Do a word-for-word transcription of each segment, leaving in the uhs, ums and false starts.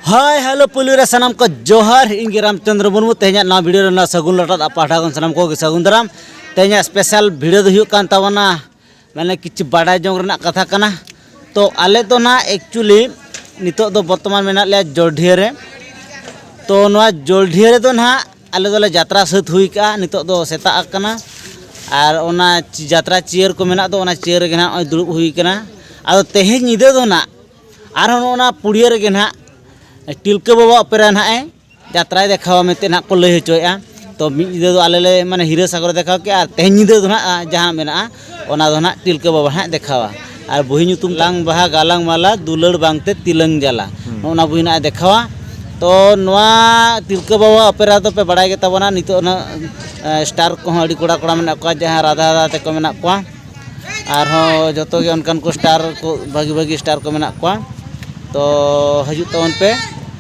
Hi hello ᱯᱩᱭᱞᱩ ᱨᱮ ᱥᱟᱱᱟᱢ ᱠᱚ ᱡᱚᱦᱟᱨ, ᱤᱧ ᱜᱮ ᱨᱟᱢᱪᱚᱸᱫᱽᱨᱚ ᱢᱩᱨᱢᱩ᱾ ᱛᱮᱦᱮᱧᱟᱜ ᱱᱟᱣᱟ ᱵᱷᱤᱰᱤᱭᱳ ᱨᱮ ᱱᱟᱣᱟ ᱥᱟᱹᱜᱩᱱ ᱞᱟᱴᱟᱫ ᱟᱯ ᱯᱟᱦᱴᱟ ᱠᱷᱚᱱ ᱥᱟᱱᱟᱢ ᱠᱚᱜᱮ ᱥᱟᱹᱜᱩᱱ ᱫᱟᱨᱟᱢ᱾ ᱛᱮᱦᱮᱧᱟᱜ ᱥᱯᱮᱥᱟᱞ ᱵᱷᱤᱰᱤᱭᱳ ᱫᱚ ᱦᱩᱭᱩᱜ ᱠᱟᱱ ᱛᱟᱵᱚᱱᱟ, ᱢᱟᱱᱮ ᱠᱤᱪᱷᱩ ᱵᱟᱰᱟᱭ ᱡᱚᱝ ᱨᱮᱱᱟᱜ ᱠᱟᱛᱷᱟ ᱠᱟᱱᱟ᱾ ᱛᱚ ᱟᱞᱮ ᱫᱚ ᱱᱟᱦᱟᱜ ᱮᱠᱪᱩᱭᱮᱞᱤ ᱱᱤᱛᱚᱜ ᱫᱚ ᱵᱚᱨᱛᱚᱢᱟᱱ ᱢᱮᱱᱟᱜ ᱞᱮᱭᱟ ᱡᱚᱞᱰᱷᱤᱭᱟᱹ ᱨᱮ᱾ ᱛᱚ ᱱᱚᱣᱟ ᱡᱚᱞᱰᱷᱤᱭᱟᱹ ᱨᱮᱫᱚ ᱱᱟᱦᱟᱜ ᱟᱞᱮ ᱫᱚᱞᱮ ᱡᱟᱛᱨᱟ ᱥᱟᱹᱛ ᱦᱩᱭ ᱠᱟᱜᱼᱟ, ᱱᱤᱛᱚᱜ ᱫᱚ ᱥᱮᱛᱟᱜ ᱟᱠᱟᱱᱟ᱾ ᱟᱨ ᱚᱱᱟ ᱡᱟᱛᱨᱟ ᱪᱤᱭᱟᱹᱨ ᱠᱚ ᱢᱮᱱᱟᱜ ᱫᱚ, ᱚᱱᱟ ᱪᱤᱭᱟᱹᱨ ᱨᱮᱜᱮ ᱱᱟᱦᱟᱜ ᱱᱚᱜᱼᱚᱭ ᱫᱩᱲᱩᱵ ᱦᱩᱭ ᱠᱟᱱᱟ᱾ ᱟᱫᱚ ᱛᱮᱦᱮᱧ ᱧᱤᱫᱟᱹ ᱫᱚ ᱱᱟᱦᱟᱜ ᱟᱨᱦᱚᱸ ᱱᱚᱜᱼᱚ ᱱᱟ ᱯᱩᱲᱤᱭᱟᱹ ᱨᱮᱜᱮ ᱱᱟᱦᱟᱜ ᱴᱤᱞᱠᱟᱹ ᱵᱟᱵᱟ ᱚᱯᱮᱨᱟ ᱱᱟᱦᱟᱜ ᱮ ᱡᱟᱛᱨᱟᱭ ᱫᱮᱠᱷᱟᱣᱟ ᱢᱮᱱᱛᱮ ᱱᱟᱦᱟᱜ ᱠᱚ ᱞᱟᱹᱭ ᱦᱚᱪᱚᱭᱮᱫᱼᱟ᱾ ᱛᱚ ᱢᱤᱫ ᱧᱤᱫᱟᱹ ᱫᱚ ᱟᱞᱮ ᱞᱮ, ᱢᱟᱱᱮ, ᱦᱤᱨᱟᱹ ᱥᱟᱜᱚᱨ ᱫᱮᱠᱷᱟᱣ ᱠᱮᱜᱼᱟ, ᱟᱨ ᱛᱮᱦᱮᱧ ᱧᱤᱫᱟᱹ ᱫᱚ ᱱᱟᱦᱟᱜ, ᱟ, ᱡᱟᱦᱟᱸ ᱢᱮᱱᱟᱜᱼᱟ, ᱚᱱᱟ ᱫᱚ ᱱᱟᱦᱟᱜ ᱴᱤᱞᱠᱟᱹ ᱵᱟᱵᱟ ᱱᱟᱦᱟᱜ ᱫᱮᱠᱷᱟᱣᱟ᱾ ᱟᱨ ᱵᱩᱦᱤ ᱧᱩᱛᱩᱢ ᱞᱟᱝ ᱵᱟᱦᱟ ᱜᱟᱞᱟᱝ ᱢᱟᱞᱟ ᱫᱩᱞᱟᱹᱲ ᱵᱟᱝᱛᱮ ᱛᱤᱞᱟᱹᱝ ᱡᱟᱞᱟ, ᱱᱚᱜᱼᱚ ᱱᱟ ᱵᱩᱦᱤ ᱱᱟᱦᱟᱜ ᱮ ᱫᱮᱠᱷᱟᱣᱟ᱾ ᱛᱚ ᱱᱚᱣᱟ ᱴᱤᱞᱠᱟᱹ ᱵᱟᱵᱟ ᱚᱯᱮᱨᱟ ᱫᱚᱯᱮ ᱵᱟᱲᱟᱭ ᱜᱮᱛᱟ ᱵᱚᱱᱟ, ᱱᱤᱛᱚᱜ ᱱᱟᱦᱟᱜ, ᱮ, ᱥᱴᱟᱨ ᱠᱚᱦᱚᱸ ᱟᱹᱰᱤ ᱠᱚᱲᱟ ᱠᱚᱲᱟ ᱢᱮᱱᱟᱜ ᱠᱚᱣᱟ, ᱡᱟᱦᱟᱸ ᱨᱟᱫᱷᱟ ᱨᱟᱫᱷᱟ ᱛᱮᱠᱚ ᱢᱮᱱᱟᱜ ᱠᱚᱣᱟ᱾ ᱟᱨᱦᱚᱸ ᱡᱚᱛᱚ ᱜᱮ ᱚᱱᱠᱟᱱ ᱠᱚ ᱥᱴᱟᱨ ᱠᱚ, ᱵᱷᱟᱹᱜᱤ ᱵᱷᱟᱹᱜᱤ ᱥᱴᱟᱨ ᱠᱚ ᱢᱮᱱᱟᱜ ᱠᱚᱣᱟ᱾ ᱛᱚ ᱦᱤᱡᱩᱜ ᱛᱟᱵᱚᱱ ᱯᱮ,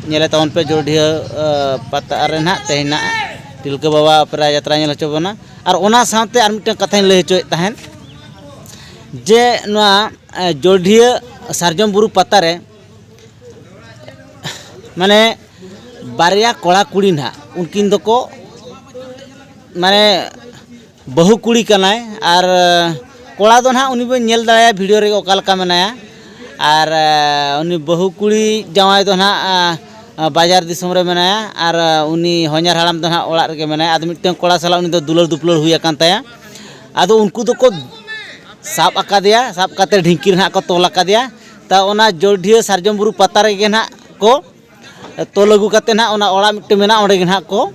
ᱧᱮᱞᱮ ᱛᱟᱵᱚᱱ ᱯᱮ ᱡᱚᱞᱰᱷᱤᱭᱟᱹ, ᱟ, ᱯᱟᱛᱟ ᱨᱮ ᱱᱟᱦᱟᱜ ᱛᱮᱦᱮᱧ ᱱᱟᱦᱟᱜ ᱴᱤᱞᱠᱟᱹ ᱵᱟᱵᱟ ᱚᱯᱮᱨᱟ ᱡᱟᱛᱨᱟ ᱧᱮᱞ ᱦᱚᱪᱚ ᱵᱚᱱᱟ᱾ ᱟᱨ ᱚᱱᱟ ᱥᱟᱶᱛᱮ ᱟᱨ ᱢᱤᱫᱴᱟᱝ ᱠᱟᱛᱷᱟᱧ ᱞᱟᱹᱭ ᱦᱚᱪᱚᱭᱮᱫ ᱛᱟᱦᱮᱸᱫ, ᱡᱮ ᱱᱚᱣᱟ, ᱮ, ᱡᱚᱞᱰᱷᱤᱭᱟᱹ ᱥᱟᱨᱡᱚᱢ ᱵᱩᱨᱩ ᱯᱟᱛᱟ ᱨᱮ, ᱢᱟᱱᱮ, ᱵᱟᱨᱭᱟ ᱠᱚᱲᱟ ᱠᱩᱲᱤ ᱱᱟᱦᱟᱜ ᱩᱱᱠᱤᱱ ᱫᱚᱠᱚ, ᱢᱟᱱᱮ, ᱵᱟᱹᱦᱩ ᱠᱩᱲᱤ ᱠᱟᱱᱟᱭ᱾ ᱟᱨ ᱠᱚᱲᱟ ᱫᱚ ᱱᱟᱦᱟᱜ ᱩᱱᱤ ᱵᱚᱱ ᱧᱮᱞ ᱫᱟᱲᱮᱭᱟᱭᱟ ᱵᱷᱤᱰᱤᱭᱳ ᱨᱮᱜᱮ ᱚᱠᱟ ᱞᱮᱠᱟ ᱢᱮᱱᱟᱭᱟ᱾ ᱟᱨ ᱩᱱᱤ ᱵᱟᱹᱦᱩ ᱠᱩᱲᱤ ᱡᱟᱶᱟᱭ ᱫᱚ ᱱᱟᱦᱟᱜ ᱵᱟᱡᱟᱨ ᱫᱤᱥᱚᱢ ᱨᱮ ᱢᱮᱱᱟᱭᱟ, ᱟᱨ ᱩᱱᱤ ᱦᱚᱧᱦᱟᱨ ᱦᱟᱲᱟᱢ ᱫᱚ ᱱᱟᱦᱟᱜ ᱚᱲᱟᱜ ᱨᱮᱜᱮ ᱢᱮᱱᱟᱭᱟ᱾ ᱟᱫᱚ ᱢᱤᱫᱴᱟᱝ ᱠᱚᱲᱟ ᱥᱟᱞᱟᱜ ᱩᱱᱤ ᱫᱚ ᱫᱩᱞᱟᱹᱲ ᱫᱩᱯᱞᱟᱹᱲ ᱦᱩᱭ ᱟᱠᱟᱱ ᱛᱟᱭᱟ᱾ ᱟᱫᱚ ᱩᱱᱠᱩ ᱫᱚᱠᱚ ᱥᱟᱵ ᱟᱠᱟᱫᱮᱭᱟ, ᱥᱟᱵ ᱠᱟᱛᱮ ᱰᱷᱤᱝᱠᱤ ᱨᱮ ᱱᱟᱦᱟᱜ ᱠᱚ ᱛᱚᱞ ᱟᱠᱟᱫᱮᱭᱟ᱾ ᱛᱟ ᱚᱱᱟ ᱡᱚᱞᱰᱷᱤᱭᱟᱹ ᱥᱟᱨᱡᱚᱢ ᱵᱩᱨᱩ ᱯᱟᱛᱟ ᱨᱮᱜᱮ ᱱᱟᱦᱟᱜ ᱠᱚ ᱛᱚᱞ ᱟᱹᱜᱩ ᱠᱟᱛᱮ ᱱᱟᱦᱟᱜ ᱚᱱᱟ ᱚᱲᱟᱜ ᱢᱤᱫᱴᱟᱝ ᱢᱮᱱᱟᱜᱼᱟ, ᱚᱸᱰᱮ ᱜᱮ ᱱᱟᱦᱟᱜ ᱠᱚ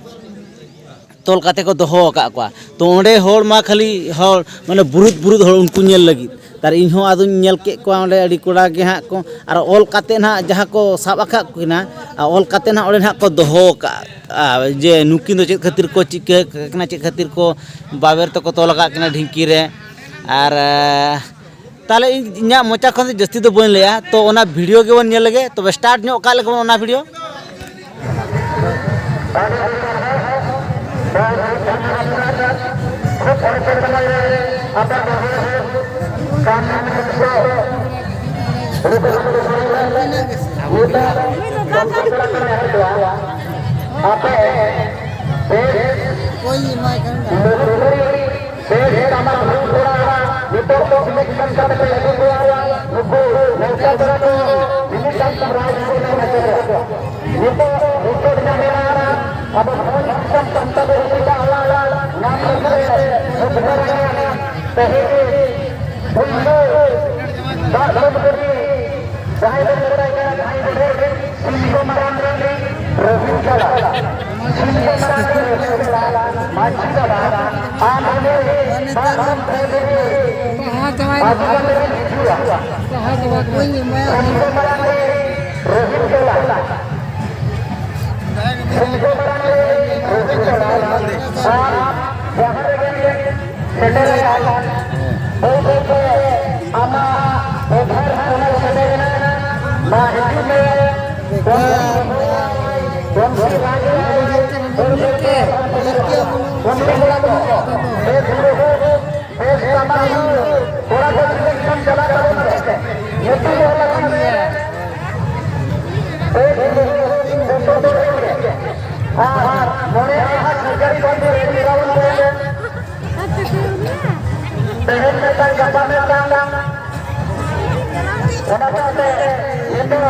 ᱛᱚᱞ ᱠᱟᱛᱮ ᱠᱚ ᱫᱚᱦᱚ ᱟᱠᱟᱫ ᱠᱚᱣᱟ᱾ ᱛᱚ ᱚᱸᱰᱮ ᱦᱚᱲ ᱢᱟ ᱠᱷᱟᱹᱞᱤ ᱦᱚᱲ, ᱢᱟᱱᱮ, ᱵᱩᱨᱩᱫ ᱵᱩᱨᱩᱫ ᱦᱚᱲ ᱩᱱᱠᱩ ᱧᱮᱞ ᱞᱟᱹᱜᱤᱫ᱾ ᱛᱟᱨ ᱤᱧ ᱦᱚᱸ ᱟᱫᱚᱧ ᱧᱮᱞ ᱠᱮᱫ ᱠᱚᱣᱟ ᱚᱸᱰᱮ ᱟᱹᱰᱤ ᱠᱚᱲᱟ ᱜᱮ ᱦᱟᱸᱜ ᱠᱚ, ᱟᱨ ᱚᱞ ᱠᱟᱛᱮ ᱱᱟᱦᱟᱜ ᱡᱟᱦᱟᱸ ᱠᱚ ᱥᱟᱵ ᱟᱠᱟᱫ ᱠᱤᱱᱟ, ᱟᱨ ᱚᱞ ᱠᱟᱛᱮ ᱱᱟᱦᱟᱜ ᱚᱸᱰᱮ ᱱᱟᱦᱟᱜ ᱠᱚ ᱫᱚᱦᱚ ᱟᱠᱟᱫᱼᱟ, ᱡᱮ ᱱᱩᱠᱤᱱ ᱫᱚ ᱪᱮᱫ ᱠᱷᱟᱹᱛᱤᱨ ᱠᱚ ᱪᱤᱠᱟᱹ ᱠᱟᱱᱟ, ᱪᱮᱫ ᱠᱷᱟᱹᱛᱤᱨ ᱠᱚ ᱵᱟᱵᱮᱨ ᱛᱮᱠᱚ ᱛᱚᱞ ᱟᱠᱟᱫ ᱠᱤᱱᱟ ᱰᱷᱤᱝᱠᱤ ᱨᱮ᱾ ᱟᱨ ᱛᱟᱦᱚᱞᱮ ᱤᱧ, ᱤᱧᱟᱹᱜ ᱢᱚᱪᱟ ᱠᱷᱚᱱ ᱫᱚ ᱡᱟᱹᱥᱛᱤ ᱫᱚ ᱵᱟᱹᱧ ᱞᱟᱹᱭᱟ, ᱛᱚ ᱚᱱᱟ ᱵᱷᱤᱰᱤᱭᱳ ᱜᱮᱵᱚᱱ ᱧᱮᱞ ᱞᱮᱜᱮ᱾ ᱛᱚᱵᱮ ᱥᱴᱟᱨᱴ ᱧᱚᱜ ᱠᱟᱜ ᱞᱮᱜᱮ ᱵᱚᱱ ᱚᱱᱟ ᱵᱷᱤᱰᱤᱭᱳ᱾ ᱯᱚᱨᱮ ᱥᱮᱨᱢᱟ ᱨᱮ ᱟᱯᱮ ᱵᱟᱹᱦᱩ ᱠᱟᱹᱢᱤ ᱢᱩᱪᱟᱹᱫ ᱨᱩᱯ ᱨᱮ ᱱᱤᱛᱚᱜ ᱵᱚᱱ ᱥᱮᱴᱮᱨ ᱟᱠᱟᱱᱟ ᱱᱮᱦᱚᱨ ᱠᱚᱣᱟ᱾ ᱟᱯᱮ ᱵᱮᱥ ᱞᱩᱛᱩᱨ ᱵᱮᱥ ᱛᱟᱢᱟ ᱵᱷᱩᱞ ᱠᱚᱲᱟ ᱱᱤᱛᱚᱜ ᱫᱚ ᱥᱤᱞᱮᱠᱥᱚᱱ ᱠᱟᱛᱮ ᱯᱮ ᱟᱹᱜᱩ ᱠᱚᱣᱟ᱾ ᱱᱩᱠᱩ ᱱᱮᱣᱛᱟ ᱯᱮᱲᱟ ᱠᱚ ᱡᱤᱱᱤᱥ ᱟᱱ ᱨᱟᱡᱽ ᱠᱚ ᱧᱟᱢ ᱦᱚᱪᱚ ᱠᱚᱣᱟ᱾ ᱱᱤᱛᱚᱜ ᱨᱤᱯᱳᱨᱴ ᱧᱟᱢ ᱮᱱᱟ, ᱟᱵᱚ ᱵᱷᱚᱸᱡᱽ ᱫᱤᱥᱚᱢ ᱥᱟᱱᱛᱟᱲ ᱨᱮ ᱦᱩᱭ ᱫᱟᱲᱮᱭᱟᱜᱼᱟ, ᱧᱟᱢ ᱞᱟᱹᱜᱤᱫ ᱛᱮ ᱩᱫᱽᱜᱟᱹᱨ ᱟᱠᱟᱱ ᱛᱮᱦᱮᱧ ᱯᱩᱭᱞᱩ ᱫᱟᱜ ᱫᱩᱞ ᱠᱚᱨᱮ ᱡᱟᱦᱟᱸᱭ ᱵᱚᱱ ᱢᱮᱛᱟᱭ ᱠᱟᱱᱟ, ᱡᱟᱦᱟᱸᱭ ᱵᱚᱱ ᱥᱤᱞᱫᱟᱹ ᱢᱟᱨᱟᱝ ᱨᱮᱱ ᱨᱚᱵᱤᱱ ᱠᱟᱞᱟ, ᱥᱤᱞᱫᱟᱹ ᱢᱟᱨᱟᱝ ᱨᱮᱱ ᱨᱚᱵᱤᱱ ᱠᱟᱞᱟ, ᱢᱟᱹᱡᱷᱤ ᱵᱟᱵᱟ, ᱟᱢ ᱦᱚᱸ ᱫᱟᱜ ᱫᱩᱞ ᱠᱚᱨᱮ ᱟᱹᱜᱩ ᱠᱟᱛᱮ ᱦᱤᱡᱩᱜᱼᱟ᱾ ᱥᱤᱞᱫᱟᱹ ᱢᱟᱨᱟᱝ ᱨᱮᱱ ᱨᱚᱵᱤᱱ ᱠᱟᱞᱟ᱾ ᱥᱤᱞᱫᱟᱹ ᱢᱟᱨᱟᱝ ᱨᱮ ᱨᱚᱵᱤᱱ ᱠᱟᱞᱟ᱾ ᱟᱨ ᱡᱟᱦᱟᱸ ᱨᱮᱜᱮ ᱥᱮᱴᱮᱨ ᱟᱠᱟᱱ, ᱵᱟᱹᱭ ᱵᱟᱹᱭ ᱛᱮ ᱟᱢᱟᱜ ᱮᱵᱷᱟᱨ ᱚᱱᱟ ᱥᱮᱴᱮᱨ ᱮᱱᱟ᱾ ᱢᱟ ᱦᱤᱡᱩᱜ ᱢᱮ᱾ ᱵᱚᱱᱥᱤ ᱨᱟᱡᱽ ᱵᱟᱹᱭ ᱵᱟᱹᱭ ᱛᱮ ᱵᱚᱱᱥᱤ ᱵᱚᱱᱥᱤ ᱵᱚᱱᱥᱤ ᱵᱮᱥ ᱛᱟᱢᱟ ᱦᱩᱭᱩᱜ, ᱠᱚᱲᱟ ᱠᱚ ᱥᱤᱞᱮᱠᱥᱚᱱ ᱪᱟᱞᱟᱜ ᱛᱟᱵᱚᱱ ᱯᱮ᱾ ᱧᱩᱛᱩᱢ ᱚᱞ ᱟᱠᱟᱱ ᱨᱮ ᱵᱮᱥ ᱥᱤᱞᱮᱠᱥᱚᱱ ᱫᱚ ᱦᱩᱭᱩᱜ ᱜᱮ᱾ ᱟᱨ ᱢᱚᱬᱮ ᱟᱦᱟᱨ ᱥᱚᱨᱠᱟᱨᱤ ᱵᱚᱱᱫᱷᱩ ᱨᱮᱰᱤ ᱛᱟᱵᱚᱱ ᱯᱮ᱾ ᱛᱮᱦᱮᱧ ᱢᱤᱫᱴᱟᱝ, ᱜᱟᱯᱟ ᱢᱤᱫᱴᱟᱝ᱾ ᱚᱱᱟ ᱥᱟᱶᱛᱮ ᱱᱤᱛᱚᱜ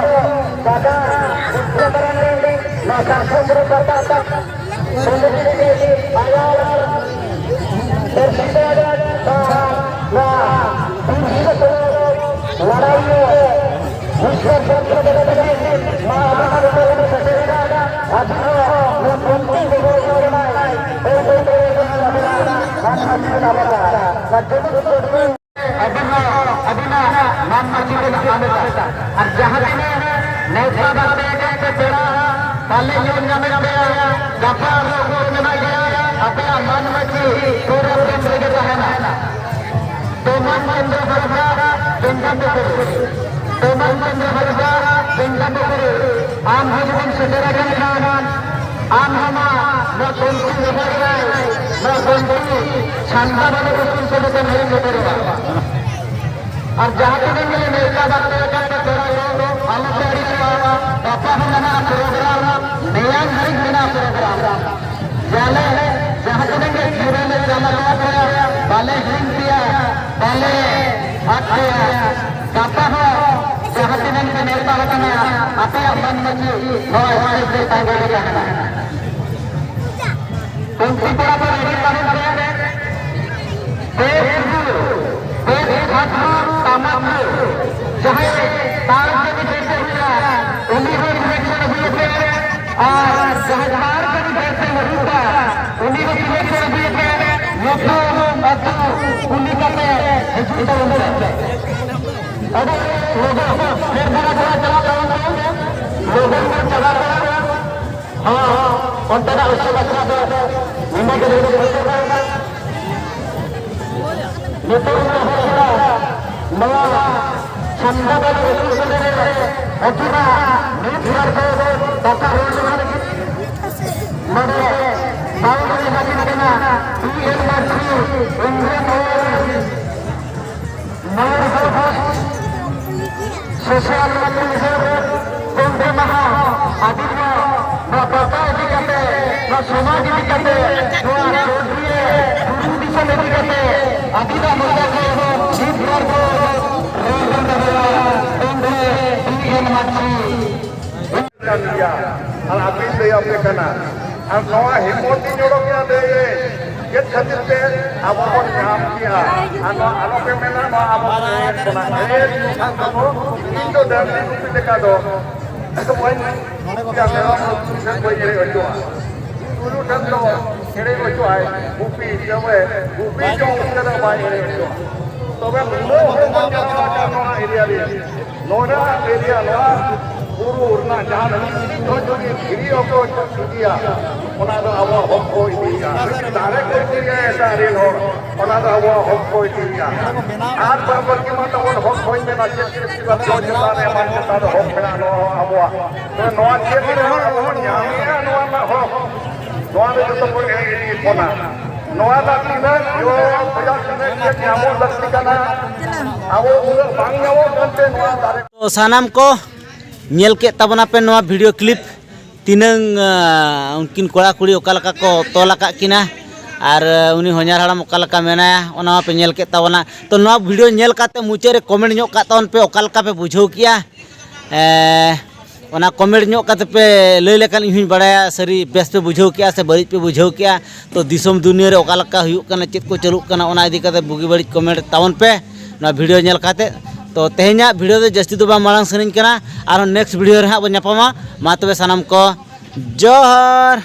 ᱠᱟᱠᱟ ᱵᱤᱥᱣᱚ ᱢᱟᱨᱟᱱᱰᱤ ᱱᱚᱣᱟ ᱥᱟᱨᱡᱚᱢ ᱵᱩᱨᱩ ᱯᱟᱛᱟ ᱯᱟᱛᱟ ᱯᱟᱹᱨᱥᱤ ᱛᱮ ᱱᱚᱣᱟ ᱯᱟᱹᱨᱥᱤ ᱛᱮ ᱞᱟᱲᱟᱭ ᱢᱮ᱾ ᱵᱤᱥᱣᱚ ᱥᱚᱝᱥᱠᱨᱤᱛ ᱫᱤᱵᱚᱥ ᱱᱚᱣᱟ ᱟᱵᱚ ᱱᱚᱣᱟ ᱫᱤᱥᱚᱢ ᱨᱮ ᱥᱮᱴᱮᱨ ᱮᱱᱟ᱾ ᱟᱨ ᱱᱚᱣᱟ ᱯᱟᱹᱨᱥᱤ ᱛᱮ ᱱᱚᱣᱟ ᱞᱟᱲᱟᱭ ᱢᱮ᱾ ᱟᱹᱰᱤᱱᱟᱜ, ᱟᱹᱰᱤᱱᱟᱜ ᱢᱟᱱ ᱢᱟᱹᱡᱷᱤ ᱵᱚᱱ ᱦᱟᱢᱮᱴᱟ᱾ ᱟᱨ ᱡᱟᱦᱟᱸ ᱛᱤᱱᱟᱹᱜ ᱱᱮᱣᱛᱟ ᱵᱟᱨᱛᱮ ᱟᱠᱟᱱ ᱯᱮ ᱯᱮᱲᱟ, ᱯᱟᱞᱮ ᱧᱮᱞ ᱧᱟᱢᱮᱫ ᱯᱮᱭᱟ, ᱜᱟᱯᱟ ᱟᱨᱦᱚᱸ ᱠᱚ ᱢᱮᱱᱟᱜ ᱜᱮᱭᱟ, ᱟᱯᱮᱭᱟᱜ ᱢᱟᱱ ᱢᱟᱹᱡᱷᱤ ᱯᱩᱨᱟᱹ ᱫᱤᱱ ᱨᱮᱜᱮ ᱛᱟᱦᱮᱱᱟ᱾ ᱛᱚ ᱢᱟᱱ ᱪᱚᱱᱫᱨᱚ ᱦᱟᱸᱥᱫᱟ, ᱵᱮᱝᱜᱟᱞ ᱫᱚᱠᱚ ᱛᱚ ᱢᱟᱱ ᱪᱚᱱᱫᱨᱚ ᱦᱟᱸᱥᱫᱟ, ᱵᱮᱝᱜᱟᱞ ᱫᱚᱠᱚ ᱟᱢ ᱦᱚᱸ ᱡᱩᱫᱤᱢ ᱥᱮᱴᱮᱨ ᱟᱠᱟᱱ ᱠᱷᱟᱱ, ᱟᱢ ᱦᱚᱸ ᱢᱟ ᱱᱚᱣᱟ ᱜᱚᱢᱠᱮ ᱡᱟᱦᱟᱸ ᱨᱮ ᱱᱚᱣᱟ ᱜᱚᱢᱠᱮ ᱥᱟᱱᱛᱟᱲ ᱟᱹᱫᱤᱵᱟᱹᱥᱤ ᱠᱚᱫᱚ ᱠᱚ ᱞᱟᱹᱭ ᱥᱚᱫᱚᱨᱚᱜᱼᱟ᱾ ᱟᱨ ᱡᱟᱦᱟᱸ ᱛᱤᱱᱟᱹᱜ ᱜᱮ ᱱᱮᱣᱛᱟ ᱵᱟᱨᱛᱮ ᱟᱠᱟᱱ ᱠᱚ ᱯᱮᱲᱟ ᱠᱚ, ᱟᱞᱚᱯᱮ ᱟᱹᱲᱤᱥᱚᱜᱼᱟ᱾ ᱜᱟᱯᱟ ᱦᱚᱸ ᱢᱮᱱᱟᱜᱼᱟ ᱯᱨᱳᱜᱨᱟᱢ, ᱢᱮᱭᱟᱝ ᱫᱷᱟᱹᱨᱤᱡ ᱢᱮᱱᱟᱜᱼᱟ ᱯᱨᱳᱜᱨᱟᱢ᱾ ᱡᱟᱞᱮ ᱡᱟᱦᱟᱸ ᱛᱤᱱᱟᱹᱜ ᱜᱮ ᱜᱤᱨᱟᱹ ᱞᱮ ᱪᱟᱞ ᱟᱠᱟᱫ ᱯᱮᱭᱟ, ᱵᱟᱞᱮ ᱦᱤᱲᱤᱧ ᱯᱮᱭᱟ, ᱵᱟᱞᱮ ᱟᱫ ᱯᱮᱭᱟ᱾ ᱜᱟᱯᱟ ᱦᱚᱸ ᱡᱟᱦᱟᱸ ᱛᱤᱱᱟᱹᱜ ᱜᱮ ᱱᱮᱣᱛᱟ ᱟᱠᱟᱱᱟ, ᱟᱯᱮᱭᱟᱜ ᱢᱟᱹᱱ ᱢᱟᱹᱪᱤ ᱱᱚᱣᱟ ᱥᱴᱮᱡ ᱨᱮ ᱛᱟᱦᱮᱸ ᱜᱮ ᱛᱟᱦᱮᱱᱟ᱾ ᱠᱩᱢᱯᱤ ᱠᱚᱲᱟ ᱠᱚ ᱨᱮᱰᱤ ᱛᱟᱦᱮᱱ ᱯᱮ᱾ ᱵᱮᱥ ᱨᱩ, ᱵᱮᱥ ᱴᱷᱟᱠᱩᱨ ᱴᱟᱢᱟᱠ ᱨᱩ, ᱡᱟᱦᱟᱸᱭ ᱛᱟᱞ ᱛᱮ ᱵᱤᱥᱮᱥ ᱮ ᱦᱩᱭᱩᱜᱼᱟ, ᱩᱱᱤ ᱦᱚᱸ ᱥᱤᱞᱮᱠᱥᱚᱱ ᱦᱩᱭᱩᱜ ᱛᱮ, ᱟᱨ ᱡᱟᱦᱟᱸᱭ ᱛᱟᱞ ᱛᱮ ᱵᱤᱥᱮᱥ ᱮ ᱦᱩᱭᱩᱜᱼᱟ, ᱩᱱᱤ ᱦᱚᱸ ᱥᱤᱞᱮᱠᱥᱚᱱ ᱦᱩᱭᱩᱜ ᱛᱮ, ᱧᱩᱛᱩᱢ ᱟᱹᱛᱩ ᱠᱩᱞᱤ ᱠᱟᱛᱮ ᱦᱤᱡᱩᱜ ᱛᱟᱵᱚᱱ ᱯᱮ᱾ ᱟᱫᱚ ᱞᱚᱜᱚᱱ ᱯᱷᱮᱨ ᱫᱷᱟᱨᱟ ᱫᱷᱟᱨᱟ ᱪᱟᱞᱟᱜ ᱛᱟᱵᱚᱱ ᱯᱮ, ᱞᱚᱜᱚᱱ ᱵᱚᱱ ᱪᱟᱵᱟ ᱠᱟᱜᱼᱟ᱾ ᱦᱚᱸ, ᱦᱚᱸ, ᱚᱱᱛᱮᱱᱟᱜ ᱩᱥᱩᱞ ᱟᱠᱷᱲᱟ ᱫᱚ ᱱᱤᱱᱟᱹᱜ ᱜᱮ ᱞᱟᱹᱭ ᱫᱚ ᱵᱟᱹᱭᱥᱟᱹᱣ ᱠᱟᱱᱟ᱾ ᱱᱤᱛᱚᱜ ᱫᱚ ᱦᱚᱲ ᱠᱚ ᱱᱚᱣᱟ ᱥᱟᱢᱫᱟ ᱵᱟᱹᱫᱽ ᱩᱥᱩᱞ ᱥᱚᱸᱜᱮ ᱨᱮ ᱟᱹᱠᱤᱱᱟᱜ ᱢᱤᱫ ᱵᱟᱨ ᱠᱚ ᱠᱟᱛᱷᱟ ᱨᱚᱲ ᱡᱚᱝᱟ ᱞᱟᱹᱜᱤᱫ ᱱᱚᱰᱮ ᱫᱟᱣ ᱠᱚ ᱮᱢᱟ ᱠᱤᱱ ᱠᱟᱱᱟ ᱯᱤ ᱮᱱ ᱢᱟᱹᱡᱷᱤ, ᱤᱱᱫᱨᱚ ᱢᱚᱦᱚᱞ, ᱢᱚᱭᱩᱨᱵᱷᱚᱸᱡᱽ ᱥᱳᱥᱟᱞ ᱢᱤᱰᱤᱭᱟ ᱨᱮ ᱛᱮᱦᱮᱧ ᱢᱟᱦᱟ ᱟᱹᱰᱤ ᱱᱚᱣᱟ, ᱱᱚᱣᱟ ᱯᱟᱛᱟ ᱤᱫᱤ ᱠᱟᱛᱮ, ᱱᱚᱣᱟ ᱥᱚᱢᱟᱡᱽ ᱤᱫᱤ ᱠᱟᱛᱮ, ᱱᱚᱣᱟ ᱪᱚᱴᱨᱤᱭᱟᱹ ᱵᱩᱨᱩ ᱫᱤᱥᱚᱢ ᱤᱫᱤ ᱠᱟᱛᱮ ᱟᱹᱰᱤ ᱱᱚᱣᱟ ᱢᱚᱡᱟ ᱠᱚ ᱢᱤᱫ ᱵᱟᱨ ᱠᱚ ᱨᱚᱲ ᱵᱚᱱ ᱫᱟᱲᱮᱭᱟᱜᱼᱟ᱾ ᱛᱮᱦᱮᱧ ᱫᱚ ᱯᱤ ᱮᱱ ᱢᱟᱹᱡᱷᱤ ᱠᱟᱱ ᱜᱮᱭᱟ᱾ ᱟᱨ ᱟᱹᱵᱤᱱ ᱞᱟᱹᱭ ᱟᱯᱮ ᱠᱟᱱᱟ᱾ ᱟᱨ ᱱᱚᱣᱟ ᱦᱤᱢᱢᱚᱛ ᱤᱧ ᱚᱰᱚᱠ ᱮᱫᱟ ᱡᱮ ᱪᱮᱫ ᱠᱷᱟᱹᱛᱤᱨ ᱛᱮ ᱟᱵᱚ ᱵᱚᱱ ᱧᱟᱢ ᱠᱮᱜᱼᱟ᱾ ᱟᱨ ᱱᱚᱣᱟ ᱟᱞᱚᱯᱮ ᱢᱮᱱᱟ, ᱱᱚᱣᱟ ᱟᱵᱚ ᱵᱚᱱ ᱮᱲᱮᱭᱮᱫ ᱵᱚᱱᱟ᱾ ᱮᱲᱮ ᱠᱷᱟᱱ ᱫᱚ ᱤᱧ ᱫᱚ ᱰᱟᱹᱝᱨᱤ ᱜᱩᱯᱤ ᱞᱮᱠᱟ ᱫᱚ ᱵᱟᱹᱧ ᱜᱩᱯᱤᱭᱟ, ᱢᱮᱨᱚᱢ ᱜᱩᱯᱤ ᱴᱷᱮᱱ ᱵᱟᱹᱧ ᱮᱲᱮ ᱦᱚᱪᱚᱜᱼᱟ᱾ ᱜᱩᱨᱩ ᱴᱷᱮᱱ ᱫᱚ ᱮᱲᱮ ᱦᱚᱪᱚᱜᱼᱟᱭ ᱜᱩᱯᱤ, ᱛᱚᱵᱮ ᱜᱩᱯᱤ ᱡᱚᱝ ᱩᱛᱟᱹᱨᱟ, ᱵᱟᱭ ᱮᱲᱮ ᱦᱚᱪᱚᱜᱼᱟ᱾ ᱛᱚᱵᱮ ᱱᱩᱱᱟᱹᱜ ᱦᱚᱲ ᱵᱚᱱ ᱡᱟᱣᱨᱟ ᱟᱠᱟᱱ ᱱᱚᱣᱟ ᱮᱨᱤᱭᱟ ᱨᱮ, ᱱᱚᱰᱮᱱᱟᱜ ᱮᱨᱤᱭᱟ, ᱱᱚᱣᱟ ᱵᱩᱨᱩ ᱨᱮᱱᱟᱜ ᱡᱟᱦᱟᱸ ᱢᱤᱫ ᱡᱚᱦᱚᱜ ᱡᱩᱫᱤ ᱫᱷᱤᱨᱤ ᱦᱚᱸᱠᱚ ᱤᱫᱤᱭᱟ, ᱚᱱᱟ ᱫᱚ ᱟᱵᱚᱣᱟᱜ ᱦᱚᱠ ᱠᱚ ᱤᱫᱤᱭᱟ᱾ ᱢᱤᱫ ᱫᱟᱨᱮ ᱠᱚ ᱤᱫᱤᱭᱟ ᱮᱴᱟᱜ ᱨᱮᱱ ᱦᱚᱲ, ᱚᱱᱟ ᱫᱚ ᱟᱵᱚᱣᱟᱜ ᱦᱚᱠ ᱠᱚ ᱤᱫᱤᱭᱟ᱾ ᱟᱨ ᱵᱟᱫ ᱵᱟᱹᱠᱤ ᱢᱟ ᱛᱟᱵᱚᱱ ᱦᱚᱠ ᱦᱚᱧ ᱢᱮᱱᱟ, ᱪᱮᱫ ᱪᱮᱫ ᱪᱮᱛᱟᱱ ᱨᱮ ᱮᱢᱟᱱ ᱪᱮᱛᱟᱱ ᱨᱮ ᱦᱚᱠ ᱢᱮᱱᱟᱜᱼᱟ, ᱱᱚᱣᱟ ᱦᱚᱸ ᱟᱵᱚᱣᱟᱜ᱾ ᱛᱚᱵᱮ ᱱᱚᱣᱟ ᱪᱮᱫ ᱨᱮ ᱟᱵᱚ ᱵᱚᱱ ᱧᱟᱢᱮᱫᱼᱟ, ᱱᱚᱣᱟ ᱨᱮᱱᱟᱜ ᱦᱚᱠ, ᱱᱚᱣᱟ ᱫᱚ ᱡᱚᱛᱚ ᱠᱚ ᱮᱲᱮ ᱤᱫᱤᱭᱮᱫ ᱵᱚᱱᱟ᱾ ᱱᱚᱣᱟ ᱫᱟᱜ ᱛᱤᱱᱟᱹᱜ ᱡᱚ ᱨᱮᱭᱟᱜ ᱛᱤᱱᱟᱹᱜ ᱪᱮᱫ ᱧᱟᱢᱚᱜ ᱞᱟᱹᱠᱛᱤ ᱠᱟᱱᱟ, ᱟᱵᱚ ᱩᱱᱟᱹᱜ ᱵᱟᱝ ᱧᱟᱢᱚᱜ ᱠᱟᱱᱛᱮ ᱱᱚᱣᱟ ᱫᱟᱨᱮ᱾ ᱛᱚ ᱥᱟᱱᱟᱢ ᱠᱚ ᱧᱮᱞ ᱠᱮᱫ ᱛᱟᱵᱚᱱᱟ ᱯᱮ ᱱᱚᱣᱟ ᱵᱷᱤᱰᱤᱭᱳ ᱠᱞᱤᱯ, ᱛᱤᱱᱟᱹᱝ ᱟᱸ, ᱩᱱᱠᱤᱱ ᱠᱚᱲᱟ ᱠᱩᱲᱤ ᱚᱠᱟ ᱞᱮᱠᱟ ᱠᱚ ᱛᱚᱞ ᱟᱠᱟᱫ ᱠᱤᱱᱟ ᱟᱨ ᱟᱸ, ᱩᱱᱤ ᱦᱚᱧᱦᱟᱨ ᱦᱟᱲᱟᱢ ᱚᱠᱟ ᱞᱮᱠᱟ ᱢᱮᱱᱟᱭᱟ, ᱚᱱᱟ ᱢᱟᱯᱮ ᱧᱮᱞ ᱠᱮᱫ ᱛᱟᱵᱚᱱᱟ᱾ ᱛᱚ ᱱᱚᱣᱟ ᱵᱷᱤᱰᱤᱭᱳ ᱧᱮᱞ ᱠᱟᱛᱮ ᱢᱩᱪᱟᱹᱫ ᱨᱮ ᱠᱚᱢᱮᱱᱴ ᱧᱚᱜ ᱠᱟᱜ ᱛᱟᱵᱚᱱ ᱯᱮ, ᱚᱠᱟ ᱞᱮᱠᱟ ᱯᱮ ᱵᱩᱡᱷᱟᱹᱣ ᱠᱮᱜᱼᱟ᱾ ᱮᱸ, ᱚᱱᱟ ᱠᱚᱢᱮᱱᱴ ᱧᱚᱜ ᱠᱟᱛᱮ ᱯᱮ ᱞᱟᱹᱭ ᱞᱮᱠᱷᱟᱱ ᱤᱧ ᱦᱚᱸᱧ ᱵᱟᱲᱟᱭᱟ ᱥᱟᱹᱨᱤ ᱵᱮᱥ ᱯᱮ ᱵᱩᱡᱷᱟᱹᱣ ᱠᱮᱜᱼᱟ ᱥᱮ ᱵᱟᱹᱲᱤᱡ ᱯᱮ ᱵᱩᱡᱷᱟᱹᱣ ᱠᱮᱜᱼᱟ᱾ ᱛᱚ ᱫᱤᱥᱚᱢ ᱫᱩᱱᱤᱭᱟᱹ ᱨᱮ ᱚᱠᱟ ᱞᱮᱠᱟ ᱦᱩᱭᱩᱜ ᱠᱟᱱᱟ, ᱪᱮᱫ ᱠᱚ ᱪᱟᱹᱞᱩᱜ ᱠᱟᱱᱟ, ᱚᱱᱟ ᱤᱫᱤ ᱠᱟᱛᱮ ᱵᱩᱜᱤ ᱵᱟᱹᱲᱤᱡ ᱠᱚᱢᱮᱱᱴ ᱛᱟᱵᱚᱱ ᱯᱮ ᱱᱚᱣᱟ ᱵᱷᱤᱰᱤᱭᱳ ᱧᱮᱞ ᱠᱟᱛᱮ᱾ ᱛᱚ ᱛᱮᱦᱮᱧᱟᱜ ᱵᱷᱤᱰᱤᱭᱳ ᱫᱚ ᱡᱟᱹᱥᱛᱤ ᱫᱚ ᱵᱟᱝ ᱢᱟᱲᱟᱝ ᱥᱟᱹᱱᱟᱹᱧ ᱠᱟᱱᱟ, ᱟᱨᱦᱚᱸ ᱱᱮᱠᱥᱴ ᱵᱷᱤᱰᱤᱭᱳ ᱨᱮ ᱦᱟᱸᱜ ᱵᱚᱱ ᱧᱟᱯᱟᱢᱟ᱾ ᱢᱟ ᱛᱚᱵᱮ ᱥᱟᱱᱟᱢ ᱠᱚ ᱡᱚᱦᱟᱨ᱾